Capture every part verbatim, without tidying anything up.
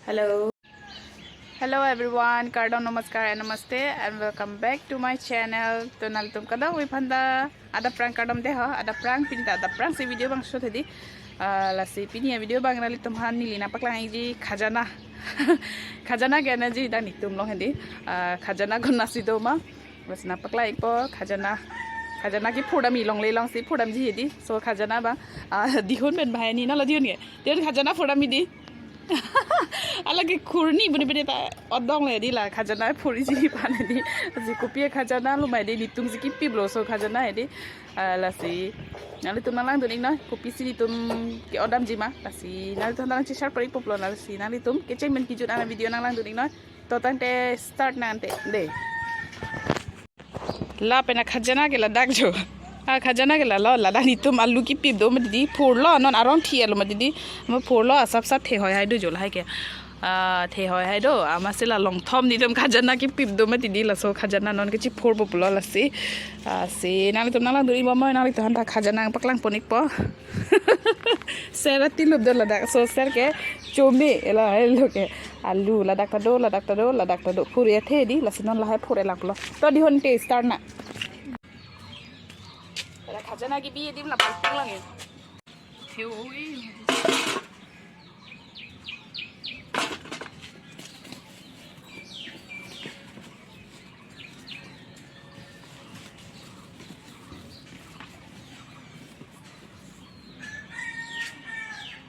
Hello. Hello everyone, kardom, namaskar and namaste and welcome back to my channel. To nanglitum kadokave aphanta adap prang kardom dei ho, adap prang pini ta adap prang si video bang shoot hedi. Ah, lasi pini avideo abang nanglitum aphan neli nangpaklang-ikji khajana. Khajana ke-enji dak netum along hedi. Ah, khajana konatsi do ma. Lasi nangpaklang-ikpo khajana. Khajana kephur damji longle alongsi phur damji hedi. So khajana abang, ah, dihun pen bahai ni nalo dihun ke. Dihun khajana phur damji di. Hala kekhur ni bune bune ta odong le di la khajana phurji aphan di. Lasi kopi khajana lo ma di netum si kipiplo so khajana di. Ah, lasi nanglitum nanglangdun-iknoi kopisi netum ke-odamji ma. Lasi nanglitum nangcheshare pon-ikpo pulo, lasi nanglitum kecheng pen kejut an avideo nanglangdun-iknoi. To tangte start nang ante dei. Lapen akhajana ke ladak jo. Akhajana ke lalo, ladak netum alu kipip do mati di, phurlo non arong thi-etlo mati di. Mo phurlo asap sap thehoi hai do jo lahai ke. Ah, thehoi hai do, amatsi la longthom netum khajana kipip do mati di, laso khajana non kechephurpo pulo lasi. Ah, si nanglitum nanglangdun-ikbom, nanglitum aphanta khajana nangpaklang pon-ikpo. Ser atilup do ladak, so ser ke chome ela elo ke. Alu ladak ta do, ladak ta do, ladak ta do. Phur-ethe di, lasi non lahai phur-et langlo. To dihun te start nang. Pada khajana kebi adim la balting lang ya. Theo, eh.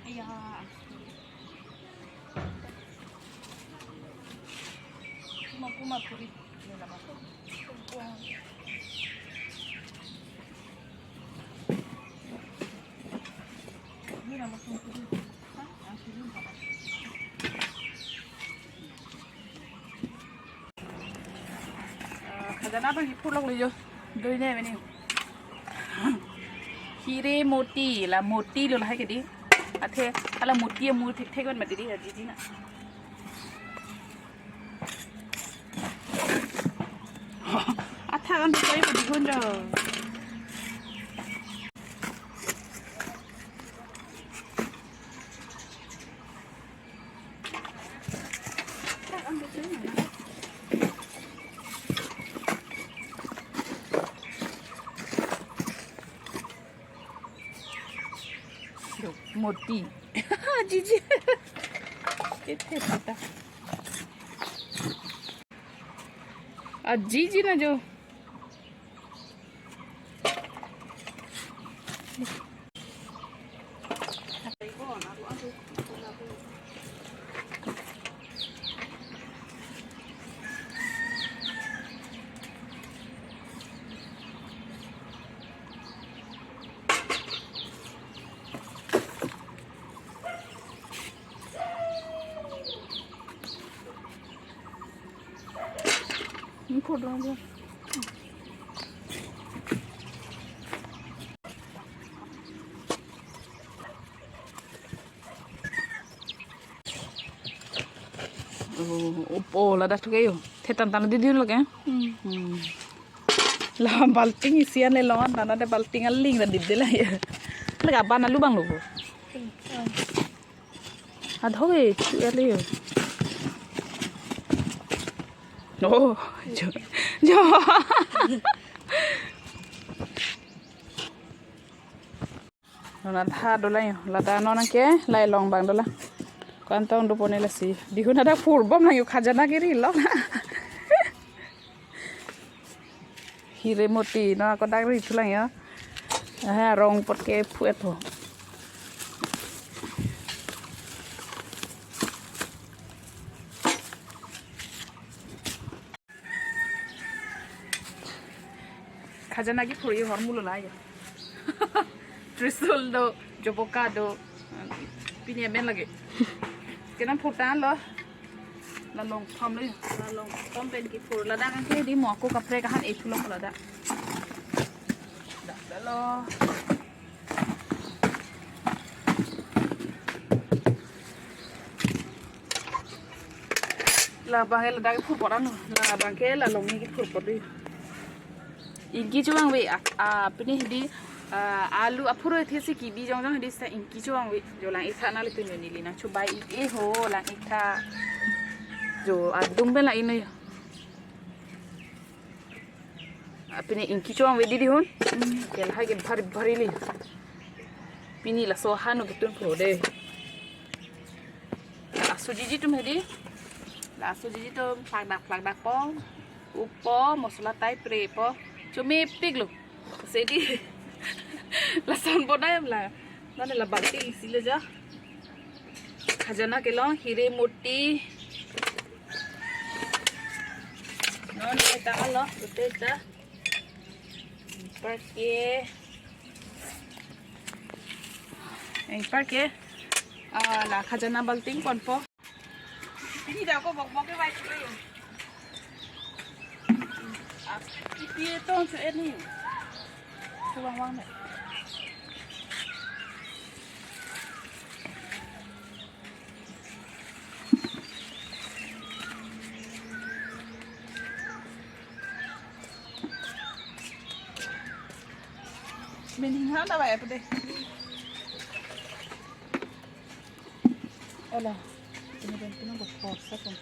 Aya. Puma, puma, puri. Ah, khajana abang kiphurlok lo jo. Doi ne meni. Hire moti, la moti lo lahai ke di. Athe hala moti amu thekthek pen mati di, ajiji na. Athak an koi padi gun jo. Moti. Jiji. Kete pata. Ajiji na jo. Oh, upo ladak thu ke yo. Thetan tan di din lake. Hmm. La balting isi an le longan nana de balting aling dan di de la ya. Laga ban alu abang lo. Adho ke chu ele yo. Oh, jo. Jo. Non adha dolang yo, ladak non ke, la elong abang dolang. Ko-an tong dopo ne lasi. Dihun adak phurbom lang yo khajana kiri lo. Hire moti non ako dak ri thulang yo. Ah, rong apot ke phu-etpo. Khajana kiphur yo hormu lo la ya. Trisul do, joboka do, pini amen lagi. Kenam phutan lo, la longthom lo, la longthom pen kiphur ladak ke di mo ako kaprek ahan e thulo ladak. Dak lo. Labang ke ladak phurpon ano, labang ke la longni kiphurpon di. Ingki chubang ve, a, a, pini di, Ah, alu aphurthe si kibi jongjong hedi seta ingki cho-ong ave. Jo lang-ik tha nanglitum, neli nangchobai-ik-e ho, lang-ik tha. Jo adung pen lang-ik noi. Ah, pini ingki cho-ong ave didi hon. Hmm, ke lahai ke bhari bhari le. Pini laso ahan ketun pro de. Laso jiji atum hedi. Laso jiji atum plakdak plakdakpo. Upo, mosola tai prepo. Chomepiklo. Seta lason bonai amla. Nonke la balting isi le jo. Khajana kelong, hire moti. Nonke ta alo, pute ta. Anparke. Anparke. Ah, la khajana balting ponpo. Pini dak ko bokbok ke vai chule. Ah, ipi tong chu eni. Chu vang vang ne. Mening ha na vai apa deh. Ola, ini kan kena berpuasa pun.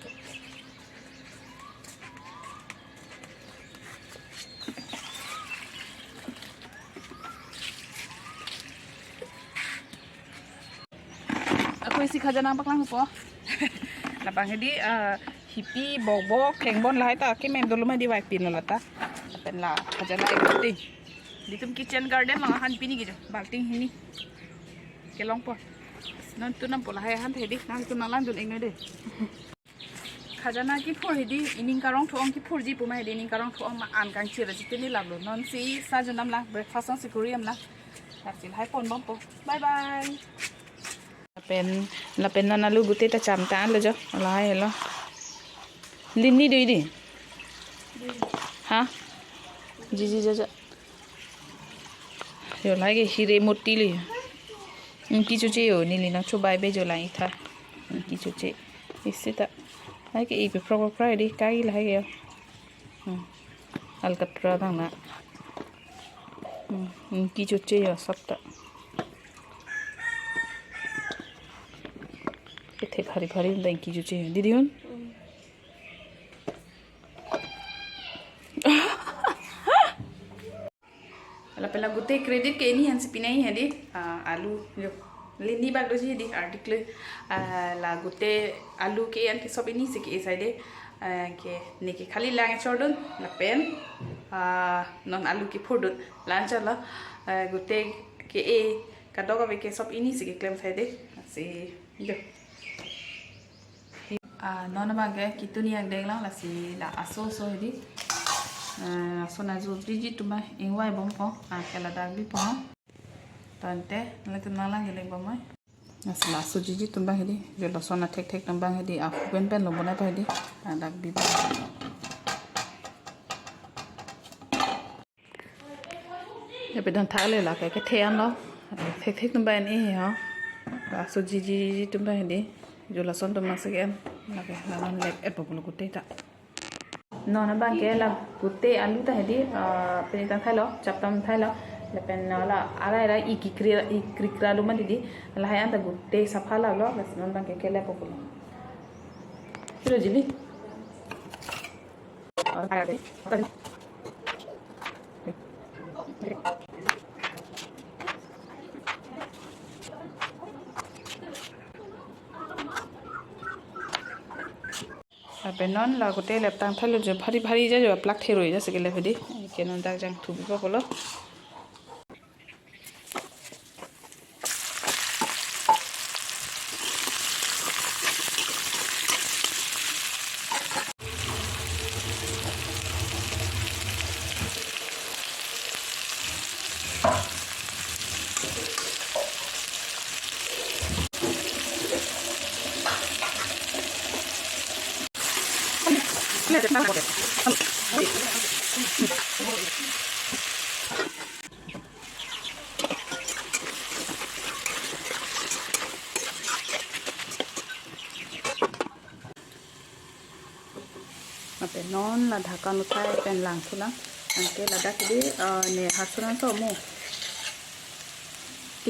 Ako isi khajana nangpaklangpo. Labang hedi, ah, hipi bokbok thengbon lahai ta kemem dolo ma di vai pin lo lata. Pen la khajana ek balting. Ditum kitchen garden lo han pini kejo. Balting hini. Kelongpo. Non tu nampo lahai han hedi. Nangtum nanglang dun-ik noi de. Khajana kiphur hedi, ining karong thu-ong kiphurji puma hedi, ining karong thu-ong ma an kangchir aji tini lablo. Non si sa junam lang, breakfast ong si kuri am lang. Lasi lahai ponbompo. Bye bye. Lapen, lapen non alu gute ta cham ta lo jo. Lahai lo. Lini dui di. Ha? Jiji jaja. Jo lahai ke hire moti le. Ingki choche jo, neli nangchobai be jo lang-ik tha. Ingki choche. Isi ta. Lahai ke ipi frog fry di kai lahai ke jo. Hmm. Alkatra tang na. Hmm. Ingki choche jo sap ta. Kethe phari phari unda ingki choche jo. Didi hon? Lapen la gute credit ke ini han si pinai hedi, ah, alu jo. Lini bak doji hedi, article, ah, la gute alu ke-en ke sop ini si ke-e sai de, ah, ke neke khali lang chordun, lapen, ah, non alu kiphurdun, la-an chalo, ah, gute ke-e kadokave ke sop ini si keklem sai de, si jo. Ah, non abang ke kituni angdeng lang lasi la aso aso hedi. Ah, aso na jo jiji atum ba ingvai bompo. Ah, ke ladak bipo. Tangte, nelitum nanglang kelang bomai. Lasi la aso jiji atum ba hedi. Jo lason athek thek atum ba hedi. Ahu pen pen lo bonai pa hedi. Ladak bipo. Lapen dantha le lake kethe an lo. Thek thek atum ba en-e ho. Laso jiji jiji atum ba hedi. Jo lason atum masik en. Lake la non lek et bok lo gute ta. Non abang ke la gute alu ta hedi, ah, pini tangthailo, chaptam thailo. Lapen la arai arai ikikri ikrikra lo ma didi. Lahai anta gute sapha la lo. Lasi non abang ke kele poklo. Kilo jili. Lapen non la gute lep tangthailo jo phari phari ja jo plak theroi ja si kelep hedi. Ke non dak jangthu bipo pulo. Lapen non la dhaka uthai pen langthulang. Anke ladak di, eh, ne harsunan to mo.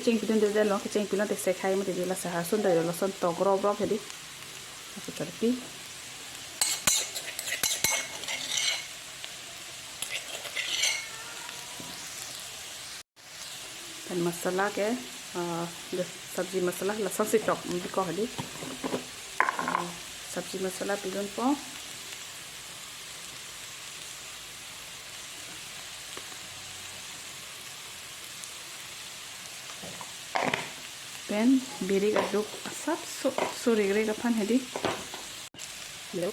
Kecheng pidun dede lo, kecheng pilon te sekhai mati di, la sahar sun dari lo son tok rop rop hedi. Aku tadi. Pen masala ke, ah, de sabji masala lason si tok, biko hedi. Ah, sabji masala pidunpo. Pen birik aduk asap so, so rik rik aphan hedi. Hello.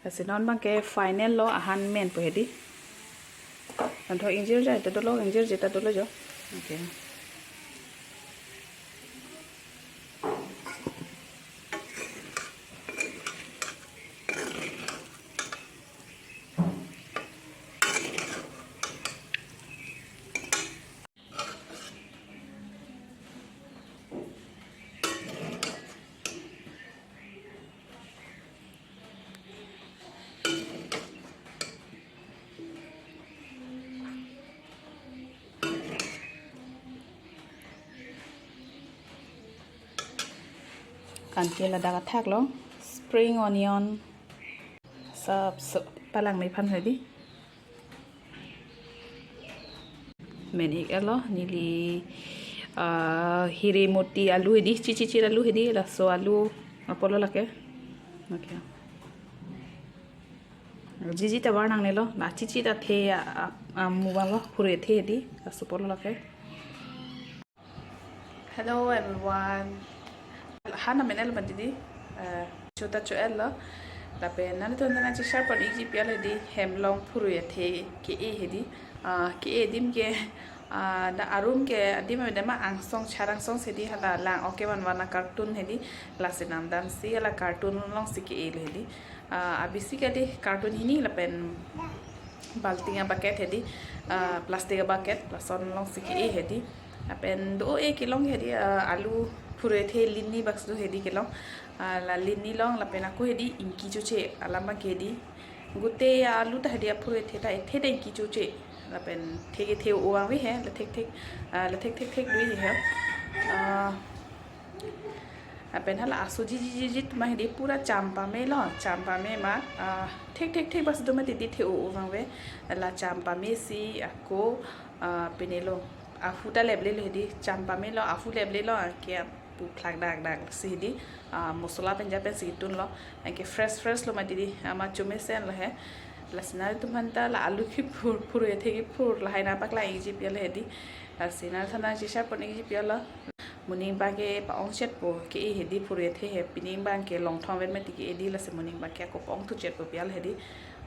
Lasi non abang ke final lo, ahan menpo hedi. Anto ingjir jai ta dolo, ingjir jai ta dolo jo. Okay. Kanke ladak athak lo, spring onion, sap, sap palang mephan hedi. Men ik elo, neli, ah, hire moti alu hedi, chichichir alu hedi, laso alu apotlo lake. Okay. Jiji ta var nangnelo, la chichi ta the, ah, ah, amu vanglo, phure the hedi, laso apotlo lake. Hello everyone. Han amen el mati di, eh, chota cho el lo. Lapen nanglitum aphan nangcheshare pon ikji pi alo hedi, hem along phurui athe ke-e hedi. Ah, ke-e adim ke, ah, da arum ke adim avedetma angsong, char angsong si hedi, hala lang ok kevan van a carton hedi, lasi namdam si hala carton along si ke-e lo hedi. Ah, abisi ke hedi carton hini lapen balting a bucket hedi, ah, plastic a bucket, lason along si ke-e hedi. Lapen do-e kelong hedi, ah, alu phurui athe linni box do hedi kelong. Ah, la linni along lapen ako hedi ingki choche alam abang ke hedi. Gute alu ta hedi aphurui athe ta ethe ta ingki choche. Lapen thek ethe o vangve he, la thek thek, ah, la thek thek thek do he. Ah, lapen hala aso jiji jiji atum hedi pura cham pame lo, cham pame ma, ah, thek thek thek bas do mati di the o vangve, la cham pame si ako, ah, pine lo, ahu ta leple lo hedi, cham pame lo, ahu leple lo, anke pu phlak dak dak si hedi, ah, mosola pen ja pen si tun lo, anke fresh fresh lo mati di, ama chomesen lo he, lasi nanglitum aphan ta la alu kiphur, phurui athe kiphur, lahai nangpaklang ikji pi alo hedi, lasi nanglitum aphan nangcheshare pon ikji pi alo. Moning abang ke pa-ong chetpo ke-e hedi phurui athe he, pining abang ke longthom vet mati ke-e di, lasi moning abang ke ako pa-ong thu chetpo pi alo hedi.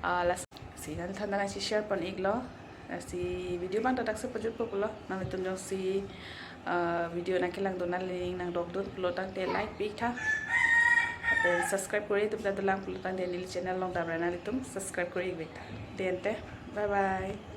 Ah, lasi nanglitum aphan nangcheshare pon iklo. Lasi video abang ta dak si pajutpo pulo. Nanglitum jongsi, ah, video nangkelang dun nangli ning nangdok dun pulo tangte like pi tha. Lapen subscribe kori atum ta dolang pulo tangte neli channel along damra nanglitum subscribe kori ik tha. Dente, bye bye.